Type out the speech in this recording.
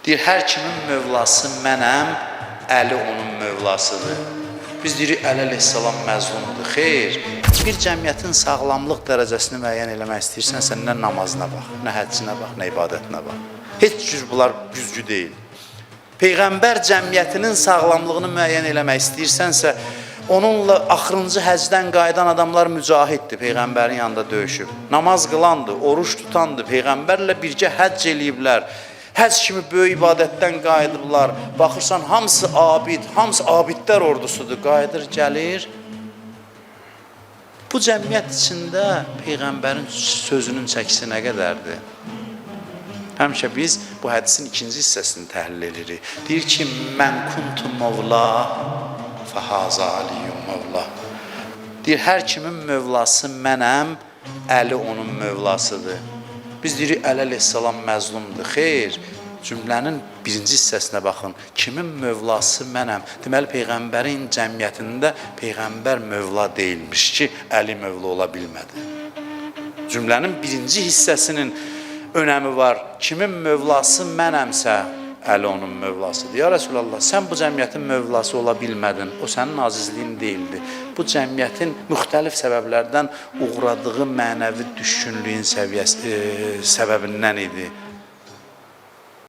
Deyir, hər kimin mövlası mənəm, Əli onun mövlasıdır. Biz deyirik, Əli əleyhissalam məzlumdur. Xeyr, bir cəmiyyətin sağlamlıq dərəcəsini müəyyən eləmək istəyirsənsə, nə namazına bax, nə həccinə bax, nə ibadətinə bax. Heç cür bunlar güzgü deyil. Peyğəmbər cəmiyyətinin sağlamlığını müəyyən eləmək istəyirsənsə, onunla axırıncı həcdən qayıdan adamlar mücahiddir, peyğəmbərin yanında döyüşüb. Namaz qılandı, oruç tutandı, peyğəmbərlə birgə həcc eləyiblər. Həcc kimi böyük ibadətdən qayıdıblar. Baxırsan, hamısı abid, hamısı abidlər ordusudur. Qayıdır, gəlir. Bu cəmiyyət içində peyğəmbərin sözünün çəkisi nə qədərdir? Həmişə biz bu hədisin ikinci hissəsini təhlil edirik. Deyir ki, mən kuntu mövla, fəhaza aliyyum mövla. Deyir, hər kimin mövlası mənəm, Əli onun mövlasıdır. Biz deyirik, Əli əleyhissalam məzlumdur. Xeyr, cümlənin birinci hissəsinə baxın. Kimin mövlası mənəm? Deməli, peyğəmbərin cəmiyyətində peyğəmbər mövla deyilmiş ki, Əli mövla ola bilmədi. Cümlənin birinci hissəsinin önəmi var. Kimin mövlası mənəmsə, Əli onun mövlasıdır. Ya Rəsulallah, sən bu cəmiyyətin mövlası ola bilmədin. O sənin azizliyin deyildi. Bu cəmiyyətin müxtəlif səbəblərdən uğradığı mənəvi düşkünlüyün səviyyəsi səbəbindən idi.